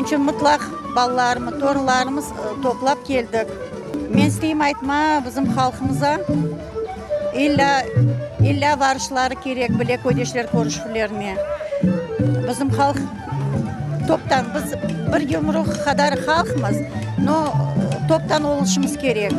Şunıñ içün mıtlaq balalarımı, torunlarımız toplap keldik. Men isteyim aytma, bizim halqımıza illâ, illâ varışları kerek bile köydeşler körüşüvlerine. Bizim halq toptan, biz bir yumruq qadar halqmız, no, toptan oluşımız kerek.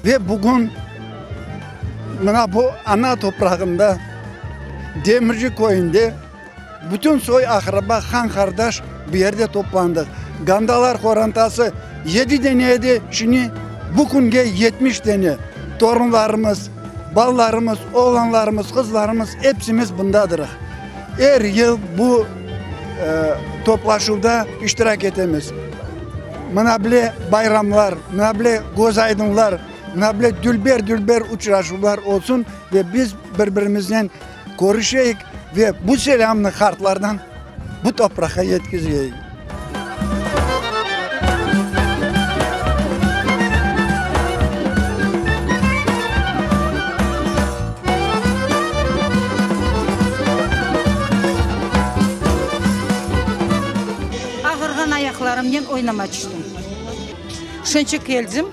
Ve bugün mına bu ana toprağında, Demirci köyünde bütün soy-aqraba, han-qardaş bu yerde toplandıq. Gandalar qorantası yedi dene edi, şimdi bu künge 70 dene. Torunlarımız, balalarımız, oğlanlarımız, qızlarımız, epsimiz bundadırıq. Er yıl bu toplaşuvda iştirak etemiz. Mına bile bayramlar, mına bile közaydınlar, mına bile dülber-dülber uçraşuvlar olsun ve biz bir-birimiznen körüşeyik ve bu selâmnı qartlardan bu topraqqa yetkizeyik. Ağırğan ayaqlarımnen oynama tüştim. Şunca keldim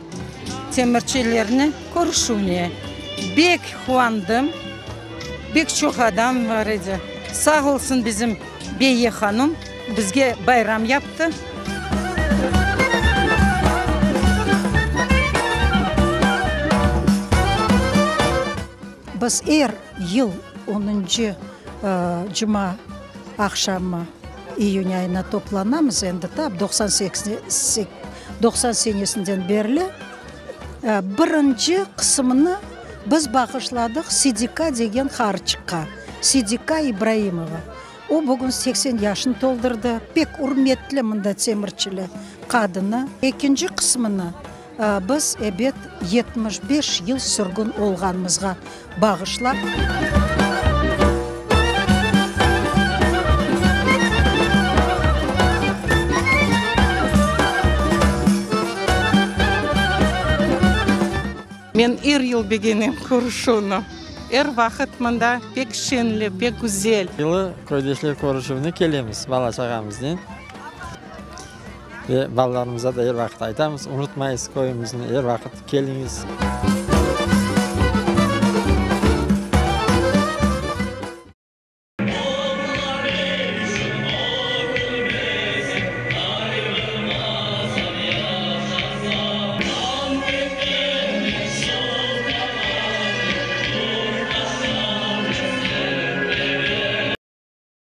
temirçilerni körüşüvne. Bek quvandım. Bek çoq adam bar edi. Sağ olsun bizim Beye hanım bizge bayram yaptı. Biz er yıl onuncı cuma aqşamı iyün ayına toplanamız, endi tap 90 senesinden berli. Birinci qısımını biz bağışladıq Sidika degen qarıçıqqa, Sidika İbraimova. O, bugün 80 yaşını toldurdı, pek ürmetli mında temirçili qadını. Ekinci qısmını biz, ebet, 75 yıl sürgün olğanımızğa bağışlap. Men er yıl begenem körüşüvni. Er vaqıt mında pek şeñli, pek güzel. Yılı köydeşler körüşüvine kelemiz bala-çağamıznen ve balalarımıza da er vaqıt aytamız, unutmayız köyümizni, er vaqıt keliñiz.